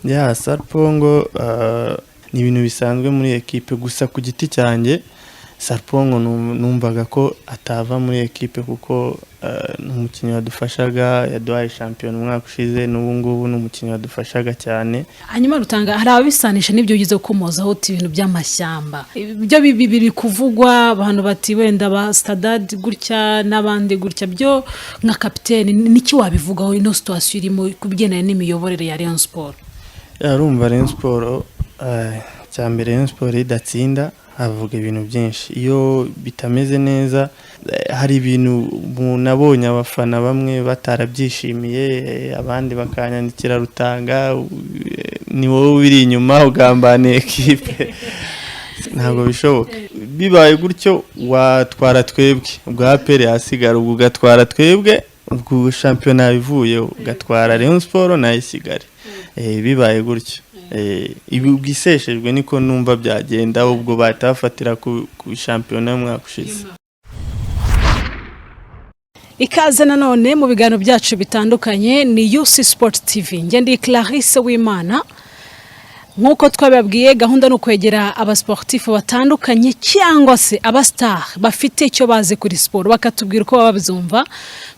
Ya Sarpongo ni ibintu bisanzwe muri ekipe. Gusa ku giti cyanjye, Sarpongo numvaga ko atava muri ekipe kuko ni umukinnyi wadufashaga, yaduhaye shampiyona umwaka ushize, n'ubu ngubu ni umukinnyi wadufashaga cyane. Hanyuma Rutanga, hari ababisanisha n'ibyo ugize gukomozaho uti ibintu by'amashyamba, ibyo biri kuvugwa, abantu bati wenda ba Stadad gutya n'abandi gutya. Byo nka kapiteni niki wabivugaho, ino situation irimo ku bigendanye n'imiyoborere ya Rayon Sport? Urumva Rayon Sport, cya mbere Rayon Sport idatsinda havuga ibintu byinshi. Iyo bitameze neza, hari ibintu nabonye abafana bamwe batarabyishimiye, abandi bakanyandikira: "Rutanga, ni wowe uri inyuma, ugambaniye ekipe." Ntabwo bishoboka. Bibaye gutyo watwara twebwe, ubwo APR yasigara, ubwo ugatwara twebwe, ubwo shampiyona ivuyeho, ugatwara Rayon Sport nayo isigare. Bibaye gutyo, ibi bwiseshejwe niko numva byagenda, ubwo bahita bafatira ku shampiyona y'umwaka ushize. Ikaze nanone mu biganiro byacu bitandukanye, ni UC Sport TV, njye ndi Clarisse Wimana. Nk'uko twababwiye, gahunda ni ukwegera abasportifu batandukanye cyangwa se abastar bafite icyo bazi kuri siporo, bakatubwira uko baba babyumva.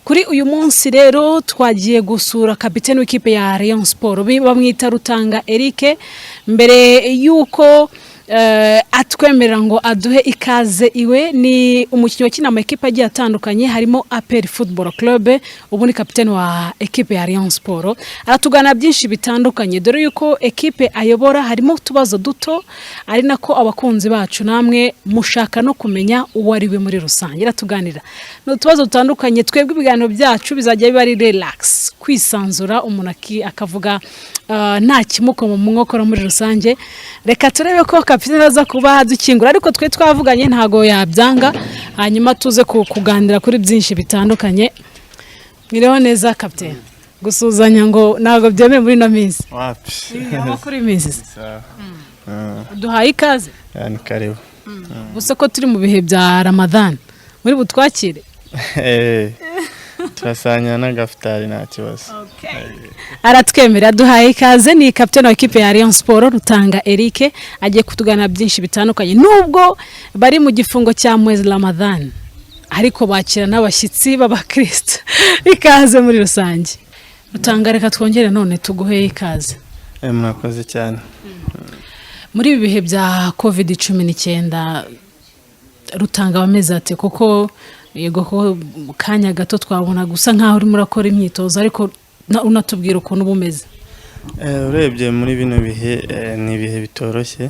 Kuri uyu munsi rero twagiye gusura kapitene w'ikipe ya Rayon Sport, bamwita Rutanga Eric. Mbere y'uko atwemerera ngo aduhe ikaze iwe, ni umukinnyi wakina amakipe agiye atandukanye harimo APR Football Club, ubu ni kapitene wa ekipe ya Rayon Sport. Aratugana byinshi bitandukanye, dore yuko ekipe ayobora harimo utubazo duto, ari nako abakunzi bacu namwe mushaka no kumenya uwo ari we muri rusange. Aratuganira ni utubazo dutandukanye. Twebwe ibiganiro byacu bizajya biba ari relax, kwisanzura, umuntu akavuga nta kimukoma mu nkokora muri rusange. Reka turebe ko kapitene aza kuba dukingura, ariko twe twavuganye ntago yabyanga, hanyuma tuze kuganira kuri byinshi bitandukanye. Mwiriho neza, kapitene? Gusuhuzanya ngo ntabwo byemewe muri ino minsi. Wapi. Amakuru y'iminsi se? Sawa. Duhaye ikaze. Ya, ni karibu. Gusa ko turi mu bihe bya Ramadhan, muri butwakire? Turasangira n'agafutari, nta kibazo. Aratwemerera, duhaye ikaze. Ni kapitene wa ekipe ya Rayon Sport, Rutanga Eric, agiye kutugana byinshi bitandukanye. Nubwo bari mu gifungo cya mwezi Ramadhan, ariko bakira n'abashyitsi b'abakristo. Ikaze muri rusange, Rutanga. Reka twongere none tuguhe ikaze. Murakoze cyane. Muri ibi bihe bya COVID-19, Rutanga abameze ate? Kuko yego ko mu kanya gato twabona gusa nkaho urimo urakora imyitozo, ariko unatubwira ukuntu uba umeze. Urebye muri bino bihe, ni ibihe bitoroshye.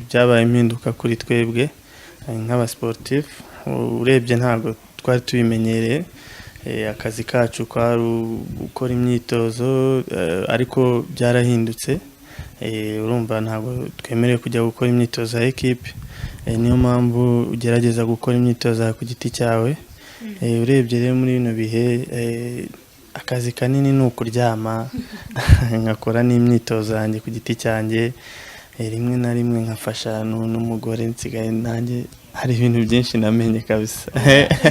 Byabaye impinduka kuri twebwe nk'abasportif. Urebye ntabwo twari tubimenyereye. Akazi kacu kwari gukora imyitozo, ariko byarahindutse. Urumva ntabwo twemerewe kujya gukora imyitozo ya ekipe. Niyo mpamvu ugerageza gukora imyitozo yawe ku giti cyawe. Urebye rero muri bino bihe, akazi kanini ni ukuryama, nkakora n'imyitozo yanjye ku giti cyanjye, rimwe na rimwe nkafasha n'umugore. Nsigaye nanjye hari ibintu byinshi namenye kabisa.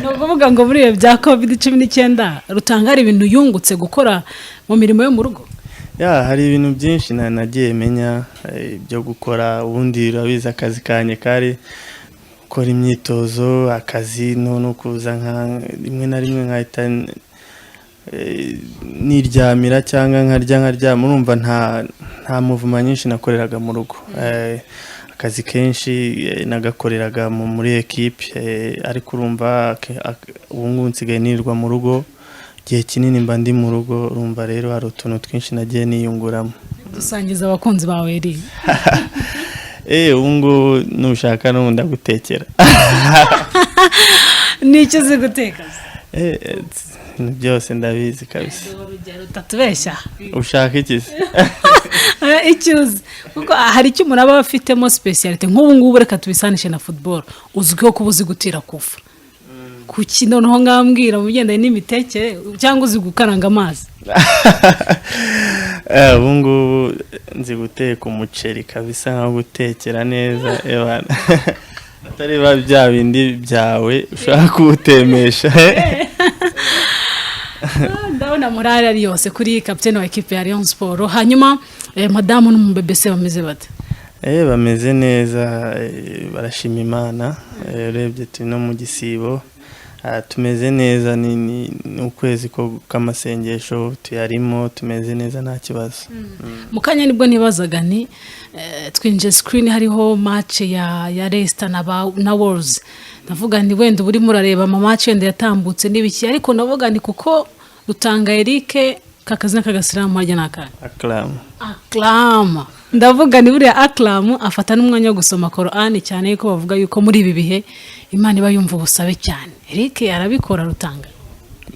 Ni ukuvuga ngo muri ibihe bya COVID-19, Rutanga hari ibintu yungutse gukora mu mirimo yo mu rugo? Ya, hari ibintu byinshi nagiye menya byo gukora. Ubundi urabizi akazi kanjye kari gukora imyitozo, akazi no kuza nka rimwe na rimwe nkahita niryamira cyangwa nkarya nkaryama. Urumva nta mouvement nyinshi nakoreraga mu rugo. Akazi kenshi nagakoreraga muri ekipe, ariko urumva ubu ngubu nsigaye nirirwa mu rugo, igihe kinini mba ndi mu rugo. Urumva rero hari utuntu twinshi nagiye niyunguramo. Dusangiza abakunzi bawe eri. Ubu ngubu nushaka n'ubu ndagutekera. Ni icyo uzi guteka se? Ibintu byose ndabizi kabisa. Urugero, utatubeshya. Ushaka iki se? Icyo uzi, kuko hari icyo umuntu aba afitemo spécialité. Nk'ubu ngubu reka tubisanishe na football, uzwiho kuba uzi gutira kufa. Kuki noneho ngambwira mu bigendanye n'imitekere, cyangwa uzi gukaranga amazi? Ubu ngubu nzi guteka umuceri kabisa, nko gutekera neza ebana, atari ba bya bindi byawe ushaka kuwutemesha. Ndabona Morale ari yose kuri kapitene wa ekipe ya Rayon Sport. Hanyuma madamu n'umubebe se bameze bate? Bameze neza, barashima Imana. Urebye turi no mu gisibo, tumeze neza, ni ukwezi k'amasengesho tuyarimo, tumeze neza, nta kibazo. Mu kanya nibwo nibazaga ni twinjiye screen hariho match ya Leicester na Wolves, ndavuga nti wenda uba urimo urareba ama match wenda yatambutse n'ibiki, ariko ndavuga ni kuko Rutanga Eric kakazina k'agasilamu harya ni akahe? Akram. Akram. Ndavuga ni buriya Akram afata n'umwanya wo gusoma Korani, cyane yuko bavuga yuko muri ibi bihe Imana iba yumva ubusabe cyane. Eric arabikora, Rutanga?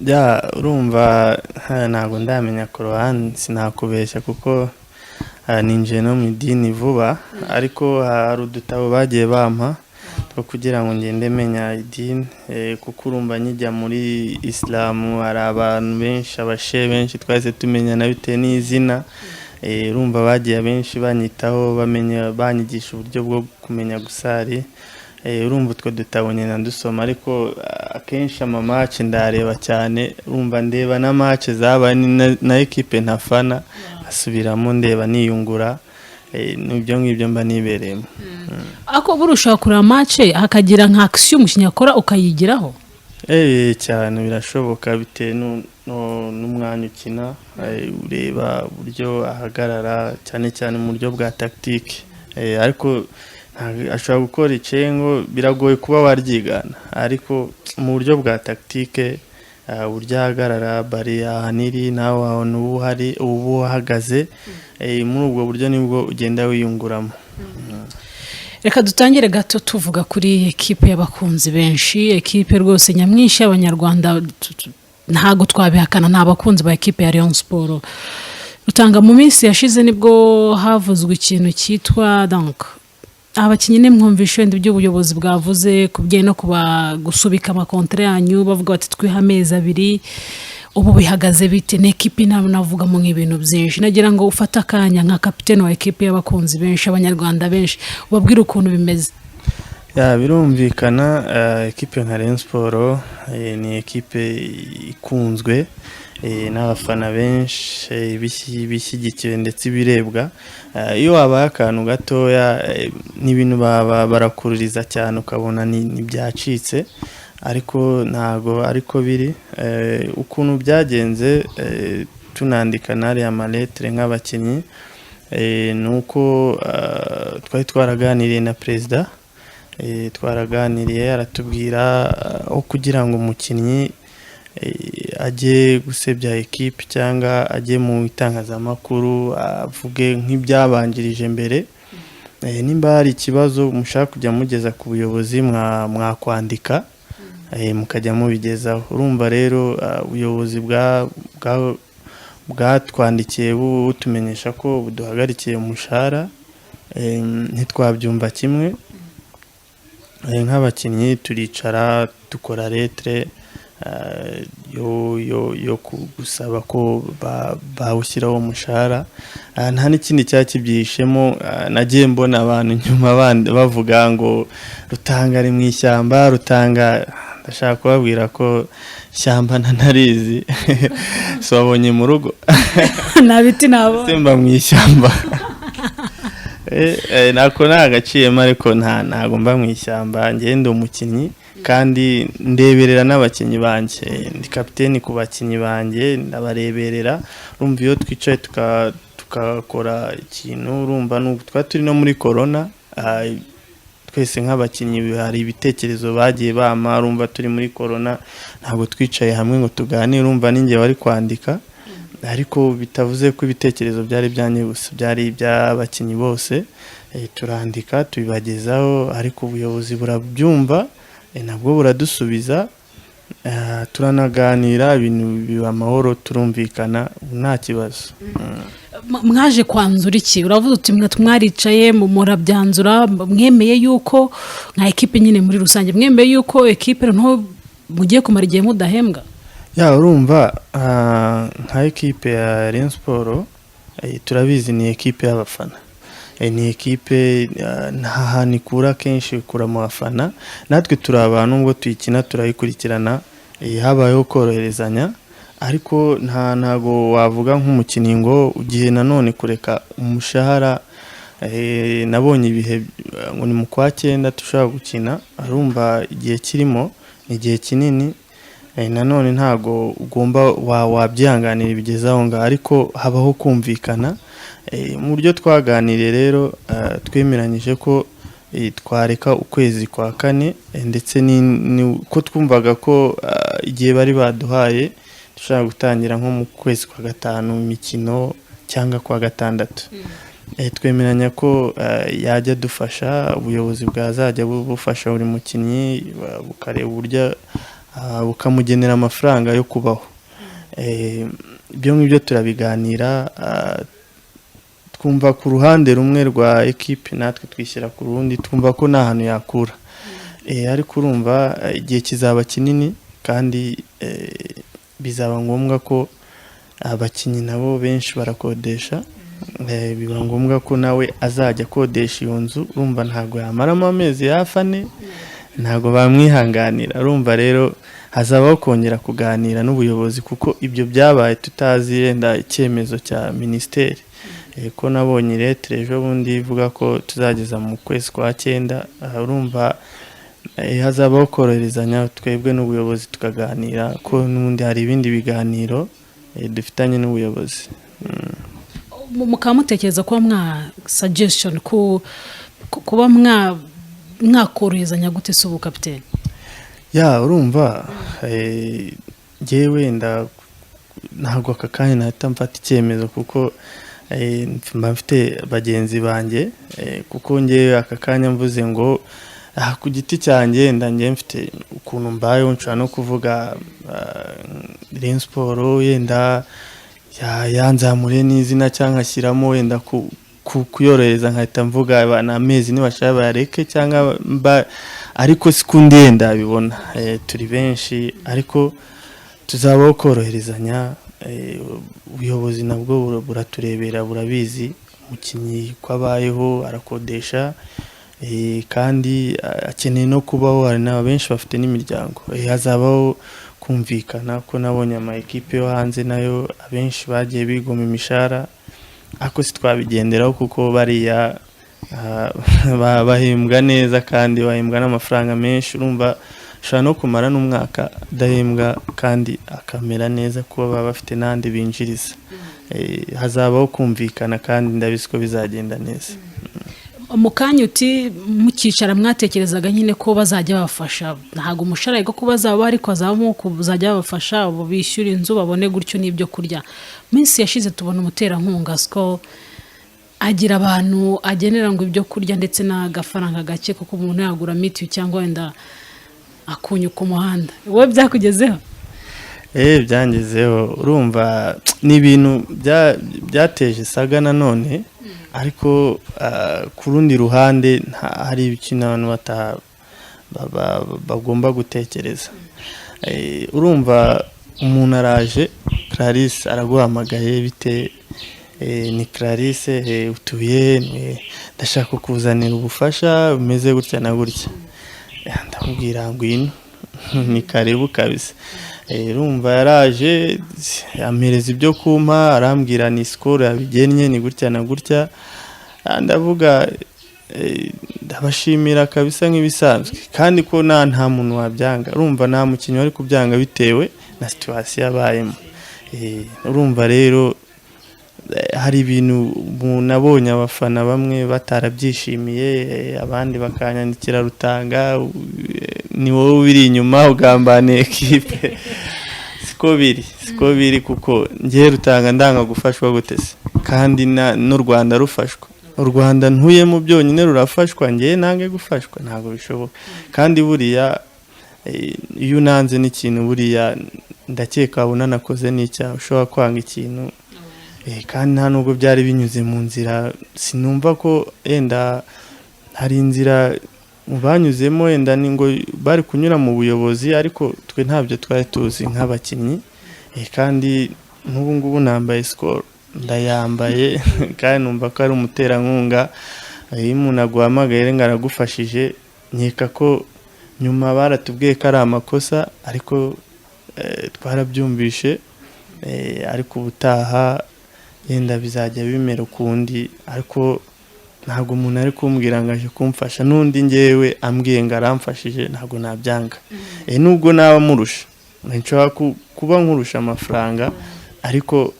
Ya, urumva ntabwo ndamenya Korani, sinakubeshya kuko ninjiye no mu idini vuba, ariko hari udutabo bagiye bampa two kugira ngo ngende menya idini, kuko urumva nkijya muri isilamu hari abantu benshi, abashe benshi twahise tumenyana bitewe n'izina. Urumva bagiye abenshi banyitaho, bamenya, banyigisha uburyo bwo kumenya gusari. Urumva utwo dutabo ngenda ndusoma, ariko akenshi ama match ndareba cyane. Urumva ndeba na match zabaye na ekipe ntafana, asubiramo ndeba niyungura, n'ibyo ngibyo mba nibereyemo. Ako buri ushobora kureba match hakagira nka action umukinnyi akora ukayigiraho? Cyane, birashoboka bitewe n'umwanya ukina, ureba uburyo ahagarara, cyane cyane mu buryo bwa tactique, ariko ashobora gukora icengo biragoye kuba waryigana, ariko mu buryo bwa tactique, uburyo ahagarara, bari ahantu iri nawe ahantu uba uhari uba uhagaze, muri ubwo buryo nibwo ugenda wiyunguramo. Reka dutangire gato tuvuga kuri ekipe y'abakunzi benshi, ekipe rwose nyamwinshi y'Abanyarwanda, ntabwo twabihakana, ni abakunzi ba ekipe ya Rayon Sport. Rutanga, mu minsi yashize nibwo havuzwe ikintu cyitwa, donc abakinnyi nimwumvishe wenda ibyo ubuyobozi bwavuze ku bijyanye no kuba gusubika amakontere yanyu, bavuga bati twiha amezi 2. Ubu bihagaze bite? Ni ekipe navugamo nk'ibintu byinshi. Nagira ngo ufate akanya nka kapitene wa ekipe y'abakunzi benshi, Abanyarwanda benshi, ubabwire ukuntu bimeze. Ya, birumvikana, ekipe nka Rayon Sport ni ekipe ikunzwe n'abafana benshi, bishyigikiwe ndetse ibirebwa. Iyo habaye akantu gatoya, ni ibintu barakururiza cyane, ukabona ni byacitse, ariko ntago ariko biri. Ukuntu byagenze, tunandika n'ariya ma lettre nk'abakinnyi, ni uko twari twaraganiriye na perezida, twaraganiriye aratubwira aho kugira ngo umukinnyi ajye gusebya ekipe cyangwa ajye mu itangazamakuru avuge nk'ibyabanjirije mbere, nimba hari ikibazo mushaka kujya mugeza ku buyobozi, mwakwandika, mukajya mubigezaho. Urumva rero ubuyobozi bwatwandikiye butumenyesha ko buduhagarikiye umushahara, ntitwabyumva kimwe. Nk'abakinnyi turicara dukora lettre yo gusaba ko bawushyiraho umushahara. Nta n'ikindi cyaba kibyihishemo. Nagiye mbona abantu nyuma bavuga ngo Rutanga ari mu ishyamba. Rutanga, ndashaka kubabwira ko ishyamba ntanarizi, si wabonye mu rugo? Nta biti nabonye. Simba mu ishyamba. Nako ni agaciyemo, ariko ntago mba mu ishyamba. Njye ndi umukinnyi kandi ndeberera n'abakinnyi banjye, ndi kapiteni ku bakinnyi banjye, ndabareberera. Urumva iyo twicaye tukakora ikintu, urumva twari turi no muri corona, twese nk'abakinnyi hari ibitekerezo bagiye bampa. Urumva turi muri corona, ntabwo twicaye hamwe ngo tuganire. Urumva ninjye wari kwandika, ariko bitavuze ko ibitekerezo byari ibyanjye gusa, byari iby'abakinnyi bose. Turandika tubibagezaho, ariko ubuyobozi burabyumva, nabwo buradusubiza, turanaganira, ibintu biba amahoro, turumvikana, ubu nta kibazo. Mwaje kwanzura iki? Uravuga uti mwe mwaricaye murabyanzura, mwemeye yuko nka ekipe nyine muri rusange mwemeye yuko ekipe noneho mugiye kumara igihe mudahembwa? Ya, urumva nka ekipe ya Rayon Sport, turabizi ni ekipe y'abafana. Ni ekipe nta hantu ikura, kenshi ikura mu bafana. Natwe turi abantu, nubwo tuyikina turayikurikirana. Habayeho koroherezanya. Ariko ntago wavuga nk'umukinnyi ngo ugiye nanone kureka umushahara. Nabonye ibihe ngo ni mu kwa cyenda dushobora gukina, arumva igihe kirimo ni igihe kinini. Nanone ntago ugomba wabyihanganira bigeze aho ngaho, ariko habaho kumvikana. Mu buryo twaganiriye rero, twemeranyije ko twareka ukwezi kwa kane, ndetse ko twumvaga ko igihe bari baduhaye dushobora gutangira nko mu kwezi kwa gatanu imikino cyangwa kwa gatandatu. Twemeranya ko yajya adufasha, ubuyobozi bwazajya bufasha buri mukinnyi, bukareba uburyo bukamugenera amafaranga yo kubaho. Ibyo ngibyo turabiganira, twumva ku ruhande rumwe rwa ekipe, natwe twishyira ku rundi, twumva ko nta hantu yakura. Ariko urumva igihe kizaba kinini kandi bizaba ngombwa ko abakinnyi nabo benshi barakodesha. Biba ngombwa ko nawe azajya akodesha iyo nzu. Urumva ntabwo yamaramo amezi hafi 4, ntabwo bamwihanganira. Urumva rero hazabaho kongera kuganira n'ubuyobozi, kuko ibyo byabaye tutazi yenda icyemezo cya minisiteri. Ko nabonye lettre ejo bundi ivuga ko tuzageza mu kwezi kwa cyenda. Urumva hazabaho koroherezanya twebwe n'ubuyobozi, tukaganira ko n'ubundi hari ibindi biganiro dufitanye n'ubuyobozi. Mukaba mutekereza kuba mwa suggestion kuba mwakoroherezanya gute se ubu, kapitene? Ya, urumva njyewe wenda ntabwo aka kanya nahita mfata icyemezo, kuko mba mfite bagenzi banjye, kuko njyewe aka kanya mvuze ngo ku giti cyanjye, wenda njyewe mfite ukuntu mbayeho, nshobora no kuvuga Rayon Sport yenda yanzamuriye n'izina, cyangwa nkashyiramo wenda kuyorohereza, nkahita mvuga ni amezi nibashaka bayareke cyangwa mba, ariko sikundi yenda abibona. Turi benshi, ariko tuzabaho koroherezanya. Ubuyobozi nabwo buraturebera, burabizi umukinnyi ko abayeho, arakodesha, kandi akeneye no kubaho. Hari na benshi bafite n'imiryango. Hazabaho kumvikana, ko nabonye ama ekipe yo hanze nayo abenshi bagiye bigoma imishahara, ariko si twabigenderaho kuko bariya bahembwa neza kandi bahembwa n'amafaranga menshi. Urumva ashobora no kumara n'umwaka adahembwa kandi akamera neza, kuba baba bafite n'andi binjiriza. Hazabaho kumvikana kandi ndabizi ko bizagenda neza. Mu kanya uti mukicara mwatekerezaga nyine ko bazajya babafasha, ntabwo umushahara ko bazaba, ariko hazabamo kuzajya babafasha bishyura inzu, babone gutyo n'ibyo kurya. Minsi yashize tubona umuterankunga Skol agira abantu agenera ngo ibyo kurya ndetse n'agafaranga gake, kuko umuntu yagura mitiyu cyangwa wenda akunyu ku muhanda. Wowe byakugezeho? Byangezeho. Urumva ni ibintu byateje isaga nanone, ariko ku rundi ruhande hari ikintu abantu bagomba gutekereza. Urumva umuntu araje, Clarisse araguhamagaye: "Bite? Ni Clarisse, utuye, ndashaka kukuzanira ubufasha bumeze gutya na gutya." Ndamubwira: "Ngwino, ni karibu kabisa." Urumva yaraje, ampereza ibyo kumpa, arambwira ni Skol yabigennye, ni gutya na gutya. Ndavuga ndabashimira kabisa nk'ibisanzwe, kandi ko nta muntu wabyanga. Urumva nta mukinnyi wari kubyanga bitewe na situation yabayemo. Urumva rero hari ibintu nabonye abafana bamwe batarabyishimiye, abandi bakanyandikira: "Rutanga, ni wowe ubiri inyuma, ugambaniye ekipe." Siko biri, siko biri, kuko ngewe Rutanga ndanga gufashwa gute se kandi n'u Rwanda rufashwa? U Rwanda ntuyemo byonyine rurafashwa, ngewe nange gufashwa? Ntabwo bishoboka. Kandi buriya iyo unanze n'ikintu, buriya ndakeka waba unanakoze n'icyaha, ushobora kwanga ikintu. Kandi nta nubwo byari binyuze mu nzira, sinumva ko yenda hari inzira banyuzemo, wenda ni ngo bari kunyura mu buyobozi, ariko twe ntabyo twari tuzi nk'abakinnyi. Kandi n'ubu ngubu nambaye Skol, ndayambaye, kandi numva ko ari umuterankunga. Iyo umuntu aguhamagaye ngo aragufashije, nkeka ko nyuma baratubwiye ko ari amakosa, ariko twarabyumvishe. Ariko ubutaha yenda bizajya bimera ukundi, ariko ntabwo umuntu ari kumbwira ngo aje kumfasha, n'undi ngewe ambwiye ngo aramfashije ntabwo nabyanga. Nubwo naba murusha, nshobora kuba nkurusha amafaranga, ariko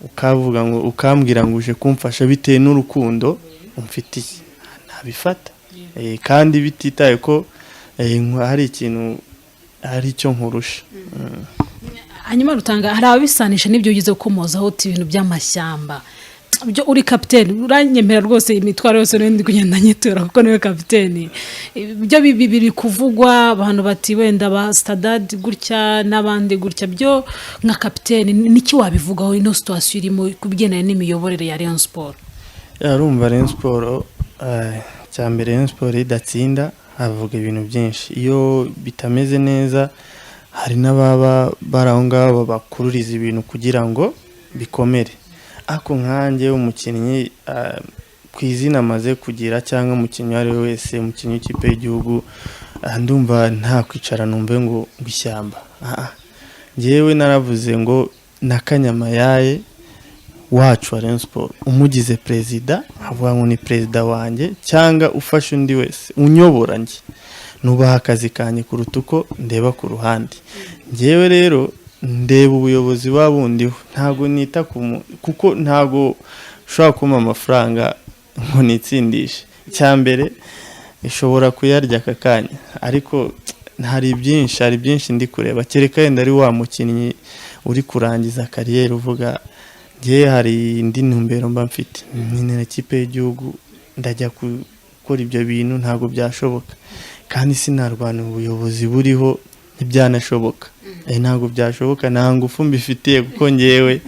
ukavuga ngo ukambwira ngo uje kumfasha bitewe n'urukundo umfitiye, ntabifata. Kandi bititaye ko hari ikintu, hari icyo nkurusha. Hanyuma Rutanga, hari ababisanisha n'ibyo ugize gukomozaho uti ibintu by'amashyamba byo uri kapiteni, uranyemera rwose, imitwaro yose n'ibindi kugenda nyitura kuko niwe kapiteni. Ibyo biri kuvugwa, abantu bati wenda ba Sadadi gutya n'abandi gutya, byo nka kapiteni niki wabivugaho, ino situation irimo ku bigendanye n'imiyoborere ya Rayon Sport? Arumva Rayon Sport, cya mbere Rayon Sport idatsinda havuga ibintu byinshi. Iyo bitameze neza hari n'ababa bari aho ngaho babakururiza ibintu kugira ngo bikomere. Ariko nkanjye umukinnyi, ku izina amaze kugira, cyangwa umukinnyi uwo ari we wese, umukinnyi w'ikipe y'igihugu, ndumva nta kwicara numve ngo ishyamba. Njyewe naravuze ngo na Kanyamayaye wacu wa Rayon Sport umugize perezida, avuga ngo ni perezida wanjye, cyangwa ufashe undi wese unyobora, njye nubaha akazi kanjye kuruta uko ndeba ku ruhande. Njyewe rero ndeba ubuyobozi buba bundiho, ntabwo nita ku kuko ntabwo ushobora kumpa amafaranga ngo nitsindishe. Icya mbere ishobora kuyarya aka kanya, ariko hari byinshi ndi kureba, kereka wenda ari wa mukinnyi uri kurangiza carrière uvuga ngewe hari indi ntumbero mba mfite, nyine ikipe y'igihugu, ndajya gukora ibyo bintu, ntabwo byashoboka. Kandi sinarwana ubuyobozi buriho, ntibyanashoboka. Ntabwo byashoboka, nta ngufu mbifitiye, kuko ngewe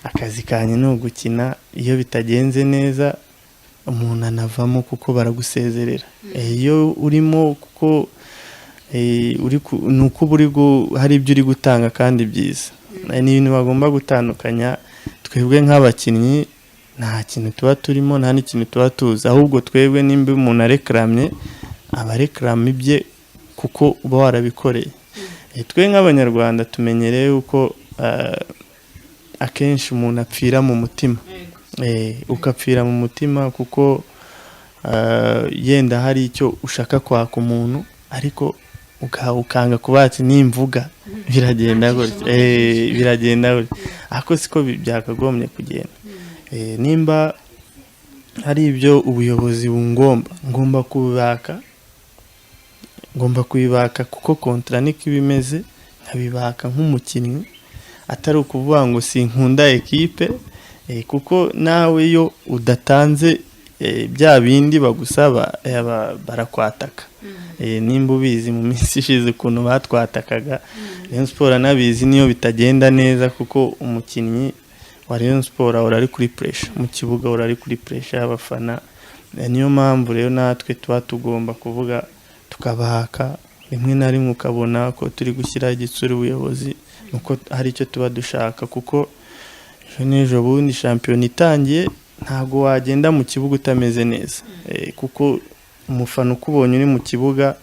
akazi kanjye ni ugukina. Iyo bitagenze neza umuntu anavamo kuko baragusezerera. Iyo urimo kuko ni uko uba uri hari ibyo uri gutanga kandi byiza. Ni ibintu bagomba gutandukanya. Twebwe nk'abakinnyi nta kintu tuba turimo, nta n'ikintu tuba tuzi, ahubwo twebwe nimba umuntu arekeramye aba arekerama ibye kuko uba warabikoreye. Twe nk'Abanyarwanda tumenyereye yuko akenshi umuntu apfira mu mutima. Ukapfira mu mutima kuko yenda hari icyo ushaka kwaka umuntu, ariko ukanga kuba ati nimvuga biragenda gutya, biragenda gutya, ariko siko byakagombye kugenda. Nimba hari ibyo ubuyobozi bungomba, ngomba kubibaka, ngomba kubibaka kuko contrat niko iba imeze, nkabibaka nk'umukinnyi, atari ukuvuga ngo sinkunda ekipe. Kuko nawe iyo udatanze bya bindi bagusaba, barakwataka. Nimba ubizi mu minsi ishize ukuntu batwatakaga Rayon Sport, anabizi niyo bitagenda neza, kuko umukinnyi wa Rayon Sport ahora ari kuri pressure mu kibuga, ahora ari kuri pressure y'abafana. Niyo mpamvu rero natwe tuba tugomba kuvuga tukabahaka, rimwe na rimwe ukabona ko turi gushyiraho igitsure ubuyobozi, nuko hari icyo tuba dushaka, kuko ejo n'ejo bundi shampiyona itangiye ntabwo wagenda mu kibuga utameze neza. Kuko umufana ukubonye uri mu kibuga,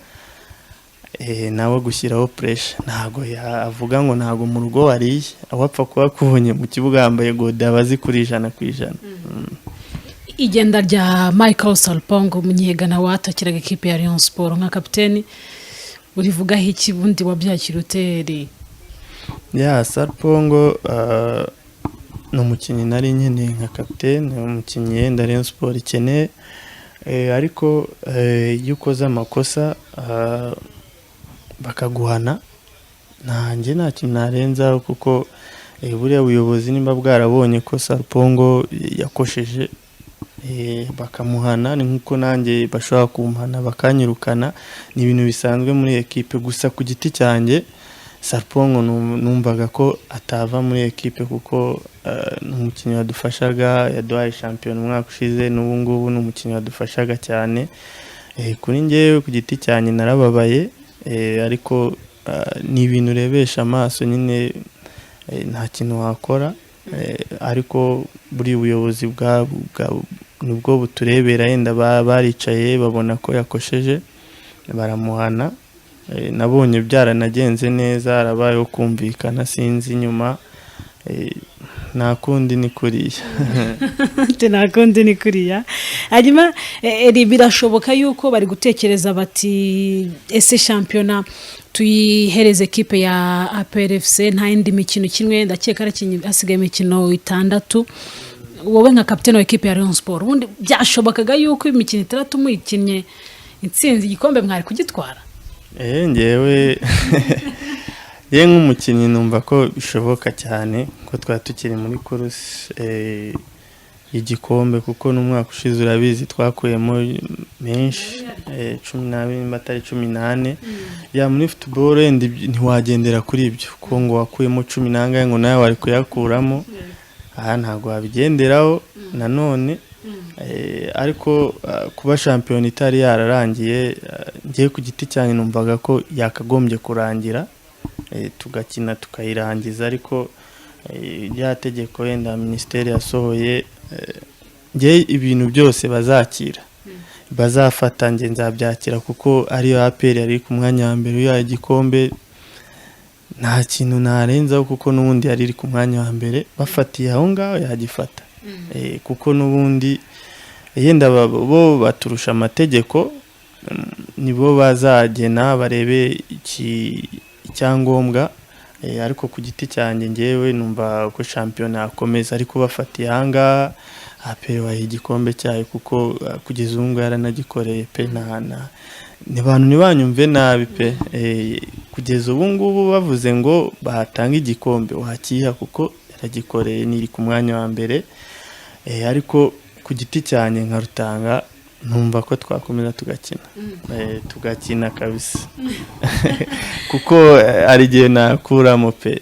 nawe gushyiraho pressure, ntabwo yavuga ngo ntabwo mu rugo wariye, awapfa kuba akubonye mu kibuga yambaye gode aba azi kuri 100%. Igenda rya Michael Sarpong, umunyegana watakiraga ikipe ya Rayon Sport, nka kapiteni urivugaho iki? Bundi wabyakira uteri? Ya, Sarpong ni umukinnyi nari nkeneye nka kapitene, ni umukinnyi yenda Rayon Sport ikeneye. Ariko iyo ukoze amakosa bakaguhana, nanjye nta kintu narenzaho, kuko buriya buyobozi nimba bwarabonye ko Sarpong yakosheje bakamuhana, ni nk'uko nanjye bashobora kumpana bakanyirukana, ni ibintu bisanzwe muri ekipe. Gusa ku giti cyanjye Sarpong numvaga ko atava muri ekipe, kuko ni umukinnyi wadufashaga, yaduhaye shampiyona umwaka ushize, n'ubu ngubu ni umukinnyi wadufashaga cyane. Kuri njyewe ku giti cyanjye narababaye, ariko ni ibintu urebesha amaso nyine, nta kintu wakora. Ariko buri buyobozi bwa nibwo buturebera, yenda baricaye babona ko yakosheje baramuhana. Nabonye byaranagenze neza, harabayeho kumvikana, sinzi inyuma. Nta kundi, ni kuriya. Ati nta kundi, ni kuriya. Hanyuma Eri, birashoboka yuko bari gutekereza bati: "Ese shampiyona tuyihereze ekipe ya APRFC, nta yindi mikino ikinwe?" Ndakeka harakinye, hasigaye imikino itandatu. Wowe nka kapitene wa ekipe ya Rayon Sport, ubundi byashobokaga yuko imikino 6 muyikinnye intsinzi, igikombe mwari kugitwara? Ngewe ye nk'umukinnyi numva ko bishoboka cyane ko twari tukiri muri course y'igikombe, kuko n'umwaka ushize urabizi twakuyemo menshi, 12 nimba atari 14. Ya, muri football wenda ntiwagendera kuri ibyo, kuko ngo wakuyemo cumi n'angahe ngo nawe wari kuyakuramo, aha ntabwo wabigenderaho nanone. Ariko kuba shampiyona itari yararangiye, ngewe ku giti cyanjye numvaga ko yakagombye kurangira, tugakina tukayirangiza. Ariko rya tegeko wenda minisiteri yasohoye, ngewe ibintu byose bazakira, bazafata, nge nzabyakira, kuko ariyo APR yari ku mwanya wa mbere uyaha igikombe, nta kintu narenzaho, kuko n'ubundi yari iri ku mwanya wa mbere. Bafatiye aho ngaho yagifata. Kuko n'ubundi yenda bo baturusha amategeko, nibo bazagena barebe icyangombwa. Ariko ku giti cyanjye ngewe numva ko shampiyona yakomeza, ariko bafatiye aha ngaha, APR wayiha igikombe cyayo, kuko kugeza ubu ngubu yaranagikoreye pe. Nta na ni abantu ntibanyumve nabi pe. Kugeza ubu ngubu bavuze ngo batanga igikombe, wakiha kuko yaragikoreye, niri ku mwanya wa mbere. Ariko ku giti cyanjye nka Rutanga numva ko twakomeza tugakina, tugakina kabisa, kuko hari igihe nakuramo pe.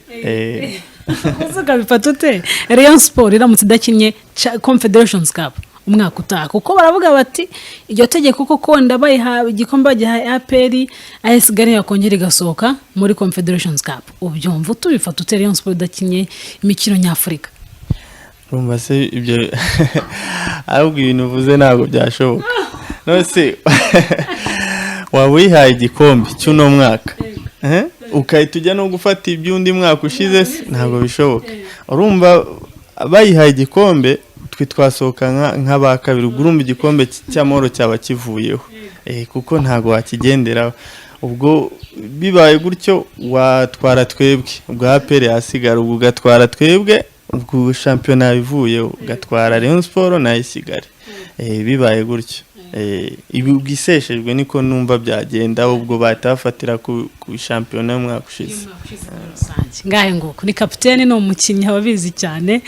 Ese ukabifata ute Rayon Sport iramutse idakinnye Confederations Cup umwaka utaha? Kuko baravuga bati iryo tegeko koko wenda bayiha igikombe, bagihaye APR, AS Kigali yakongera igasohoka muri Confederations Cup. Ubyumva utubifata ute, Rayon Sport idakinnye imikino nyafurika? Urumva se ibyo, ahubwo ibintu uvuze ntabwo byashoboka. None se waba wihaye igikombe cy'uno mwaka, eh? Ukahita ujya no gufata iby'undi mwaka ushize se? Ntabwo bishoboka. Urumva bayihaye igikombe, twe twasohoka nk'aba kabiri. Ubwo urumva igikombe cy'amahoro cyaba kivuyeho, kuko ntabwo wakigenderaho. Ubwo bibaye gutyo watwara twebwe, ubwo APR yasigara, ubwo ugatwara twebwe, ubwo shampiyona ivuyeho, ugatwara Rayon Sport nayo isigare. Bibaye gutyo, ibi ubwiseshejwe niko numva byagenda. Ubwo bahita bafatira ku shampiyona y'umwaka ushize. Rusange. Ngahe nguko, ni kapitene, ni umukinnyi, ababizi cyane.